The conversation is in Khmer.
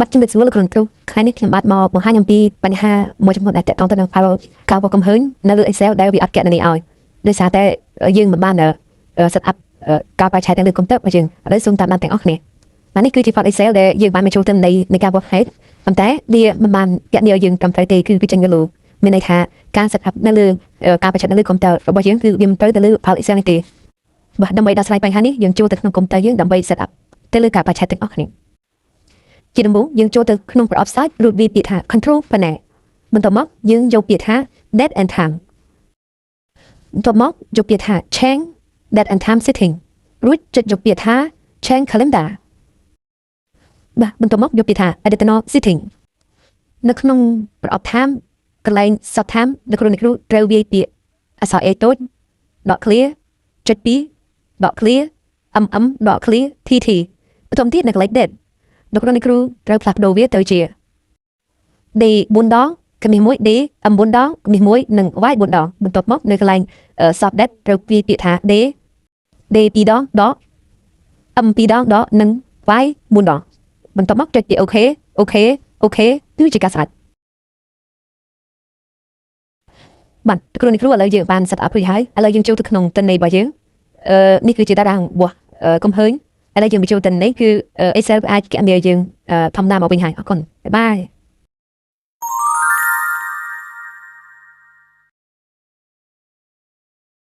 បាទជំរាបសួរលោកគ្រូគ្រូថ្ងៃនេះខ្ញុំបាទមកបង្ហាញអំពីបញ្ហាមួយចំនួនដែលទាក់ទងទៅនឹង file ការវាស់កំហឹងនៅលើ Excel ដែលវាអត់គណនាឲ្យដោយសារតែយើងមិនបាន set up ការបរិច្ឆេទនៅលើកុំព្យូទ័ររបស់យើងឥឡូវសូមតាមដានទាំងអស់គ្នាបាទនេះគឺជា file Excel ដែលយើងបានបញ្ចូលទៅនៃនៃការវាស់ហេតុប៉ុន្តែវាមិនបានគណនាឲ្យយើងត្រឹមត្រូវទេគឺវាចេញទៅលើមានន័យថាការ set up នៅលើការបរិច្ឆេទនៅលើកុំព្យូទ័ររបស់យើងគឺវាមិនត្រូវទៅលើ file Excel នេះទេបាទដើម្បីដោះស្រាយបញ្ហានេះយើងចូលទៅក្នុងកុំព្យូទ័រយើងដើម្បី set up ទៅលើការបរិច្ឆេទទាំងអស់គ្នា ជាដំបូងយើងចូលទៅក្នុងប្រអប់ search រួចវាយពាក្យថា control panel បន្ទាប់មកយើងយកពាក្យថា date and time បន្ទាប់មកយកពាក្យថា change date and time setting រួចចុចយកពាក្យថា change calendar បាទបន្ទាប់មកយកពាក្យថា additional setting នៅក្នុងប្រអប់ time កន្លែង source time នៅគ្រូអ្នកគ្រូត្រូវវាយពាក្យអក្សរ A តូចដក clear ចុច2ដក clear mm ដក clear tt បន្ទាប់ទៀតនៅកន្លែង date លោកគ្រូអ្នកគ្រូត្រូវផ្លាស់ប្ដូរវាទៅជា D 4ដងក្បៀស1 D M 4ដងក្បៀស1និង Y 4ដងបន្ទាប់មកនៅកន្លែង source date ត្រូវវាយពាក្យថា D D 2ដងដក M 2ដងដកនិង Y 4ដងបន្ទាប់មកចុចពាក្យ OK OK OK គឺជាការស្រេចបាទគ្រូអ្នកគ្រូឥឡូវយើងបាន set up រួចហើយឥឡូវយើងចូលទៅក្នុងទិន្នន័យរបស់យើងអឺនេះគឺជាតារាងវាស់កំហើញឥឡូវយើងបញ្ចូលទិន្នន័យគឺ Excel អាចគណនាយើងធម្មតាមកវិញហើយអរគុណ bye bye.